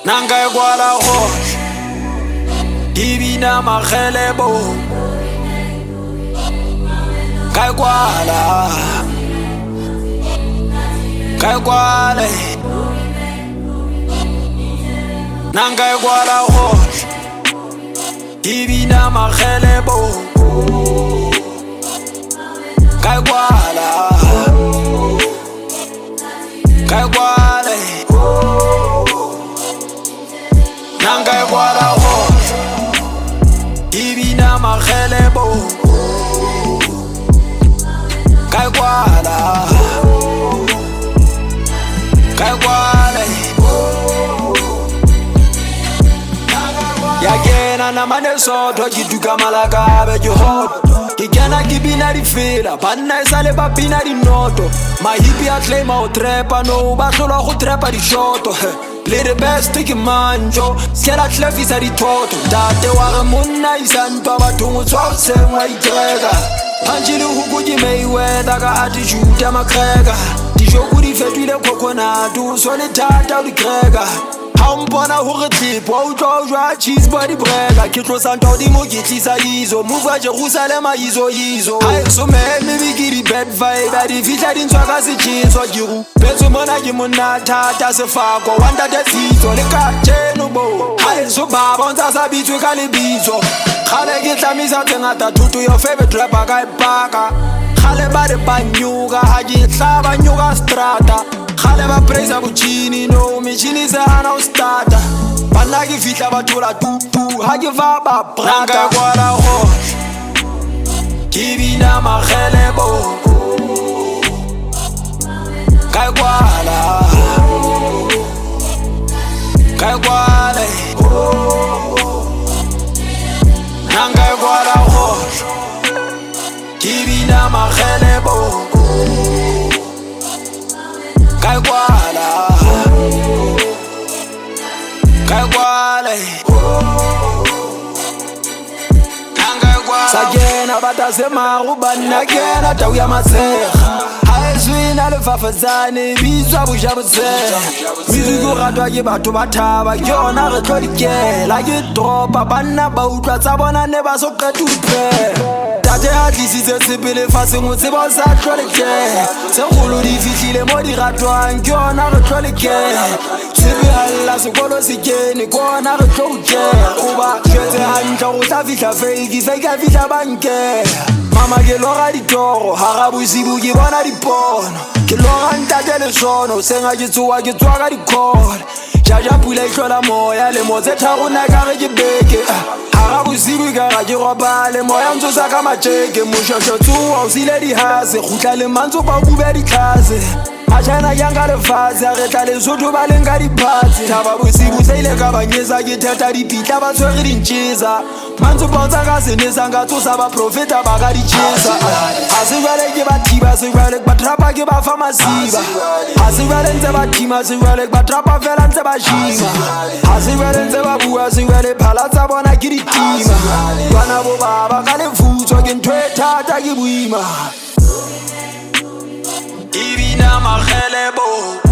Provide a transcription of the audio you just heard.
Nna nka e kwala gore ke bina magelebo. Ka e kwala, ka e kwale. Nna nka e kwala gore ke bina magelebo. Ka e kwala, ka e kwale. Nna nka e kwala gore ke bina magelebo. Ka e kwala, ka e kwale. Ya kena namane sotho ke duka malakabe ke hot. Ke kena ke bina difela, banna e sale ba bina dinoto. Mahipi a claima o trepa, no ba hlolwa go trepa dishoto. Le the best ke manjo, skela tlefisa dithoto. Ntate wa re monna isa ntwa bathong o tswa hoseng wa itreka. Punch le huku ke Mayweather ka attitude ya McGregor. Dijoko di fetohile coconut, o so le thata o di cracker. Ha o mpona hore tlip wa utlwa o jwa cheese body breaker. Ke tlosa ntwa hodimo ke tlisa izo, move wa Jerusalema izo izo. Ha e so meme be ke di bad vibe, a di fihla di ntswa ka setjheso. Ke rupetswe mona ke monna thata sefako wa ntate Tshitso le kajeno bo. Ha e so baba o ntsa sa bitswe ka lebitso. Kgale ke tlamisa tse ngata thuto your favorite rapper ka e paka. Kgale ba re ba nyuka ha ke tla ba nyuka strata. Kgale ba praise botjhini no metjhini se hana ho starta. Banna ke fihla ba thola tu tu ha ke fa ba brata. Nka kwala gore ke bina magelebo. Ka e kwala, ka e kwale. Nna nka e kwala gore ke bina magelebo. Ka e kwala, ka e kwale. Sa kena batase maru banna kena tau ya matshekga. Ha e swina lefafatsane bitswa boja botshega. Music o ratwa ke batho ba thaba ke yona re tlo dikela. Ke dropa banna ba utlwa tsa bona ne ba so qete ho di pheha. Tate a tlisitse tshepe lefatsheng o tseba o sa tlo lekela. Tse kgolo di fihlile mo di ratwang ke yona re tlo lekela. Tshepe ha lla sekolo se kene ke yona re tlo ukela. O ba jwetse hantle hore o tla fihla fake, fake a fihla bankeng. Mama ke lora ditoro, hara bosibu ke bona dipono. Ke lora ntate lesono, hoseng ha ke tsoha ke tsoha ka di-call. Jaja pula e hlola moya, lemo tse tharo nna ekare ke beke. Hara bosibu ekare ha ke robale, moya o ntsosa ka matjeke. Moshweshwe tsoha o siile dihase, kgutla le mantsopa o bube ditlhase. Machina ke a nka lefatshe, a re tla Lesotho ba leng ka diphatse. Thaba bosibu se ile ka banyesa, ke thetha dipitla ba tshwere dintjhesa. Mantsopa o tsa ka senesa, nka tsosa ba profeta ba ka di tjhesa. Ha se jwale ke ba thiba, se jwale ke ba trapa ke ba fa masiba. Ha se jwale ntse ba thima, se jwale ke ba trapa fela ntse ba shima. Ha se jwale ntse ba bua, se jwale phala tsa bona ke ditima. Bana bo baba ka lefutso ke ntho e thata ke boima. Ke bina magelebo.